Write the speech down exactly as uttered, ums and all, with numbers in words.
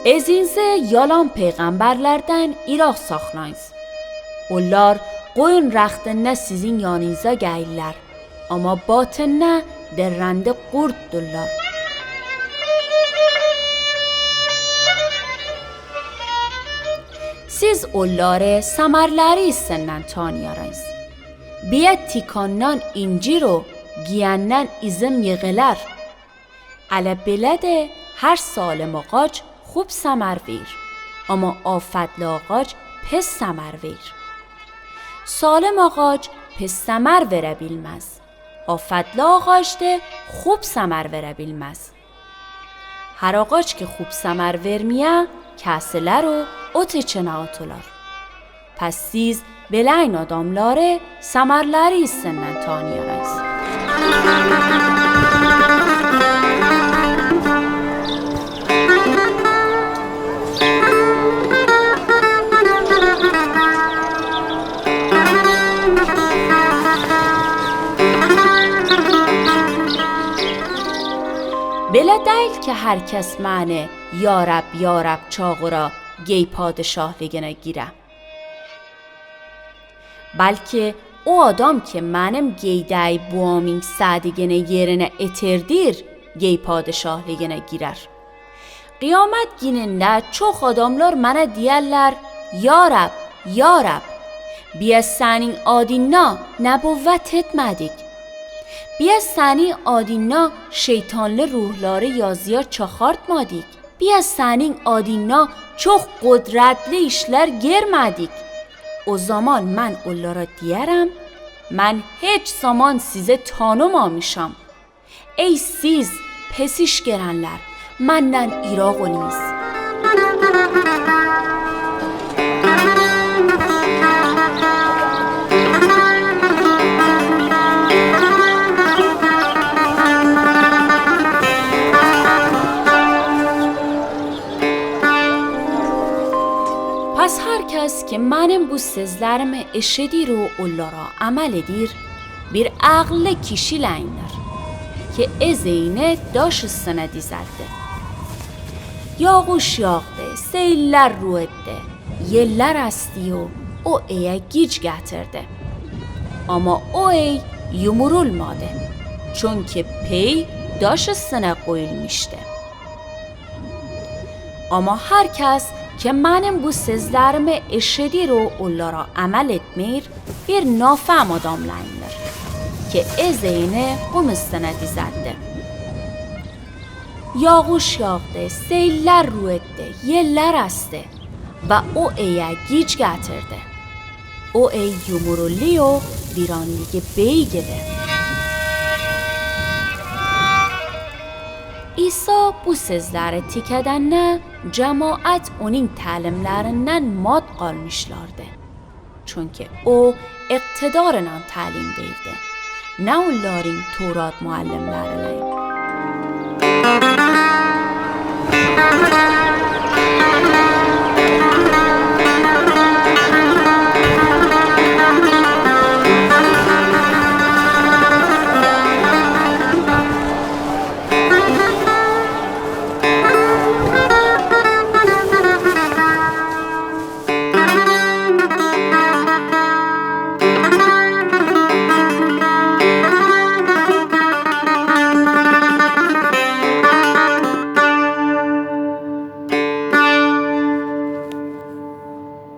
Ezinsï yalan peyğamberlerden irak saqlansın. Ollar quyun raqtınna sizin yanınıza geller, ama batınna derrende qurtdullar. Siz olları samarları issennen tanıyarınsın. Biye tikannan incir o giyenden izim yığılar. Ele bile de her salım ağac xub samar verir, ama afetli ağac pis samar verir. Salım ağac pis samar verebilmez. Afetli ağac de xub samar verebilmez. Her ağac ki xub samar vermiye, kesiler o ot içine atılar. Pas siz belayn adamları samarları issennen tanıyarınsın. Bele deyil ki her kes meni ya Reb, ya Reb çağıra, gey padişahligine gire. Belki o adam ki menim geydey buaming sadigini yerine eterdir, gey padişahligine girer. Qıyamet gününde çoq adamlar mene diyeller: Ya Reb, ya Reb, biye senin adinna nebuvet etmedik? Biye senin adinna şeytanlı ruhları yazıya çağırtmadik? Biye senin adinna çoq qudretli işler germedik? O zaman men ollara diyerem: Men hiç zaman sizi tanımamışam. Ey siz, pis iş gerenler, mennen iraq oluns. Pas her kes ki menim bu sözlerimi eşidir o ollara amel edir, bir aqıllı kişileyndir ki ezeyni daş üstüne dizeldi. Yağış yağdı, seyller ruetti, yeller esti o, o eye güc getirdi. Ama o ey yumurulmadı, çünki pey daş üstüne qoyulmıştı. Ama her kes ki menim bu sözlerimi eşidir o ollara amel etmeyir, bir nafahm adamleyndir ki ezeyni qum üstüne dizeldi. Yağış yağdı, seyller ruetti, yeller esti ve o eye güc getirdi. O ey yumurulli o, viranligi beygidi. İsa bu sözleri tikedende, cemaat onun talimlerinden mat qalmışlardı. Çünki o iqtidarınan talim berdi, ne ollarin Tevrat muallimlerileyn.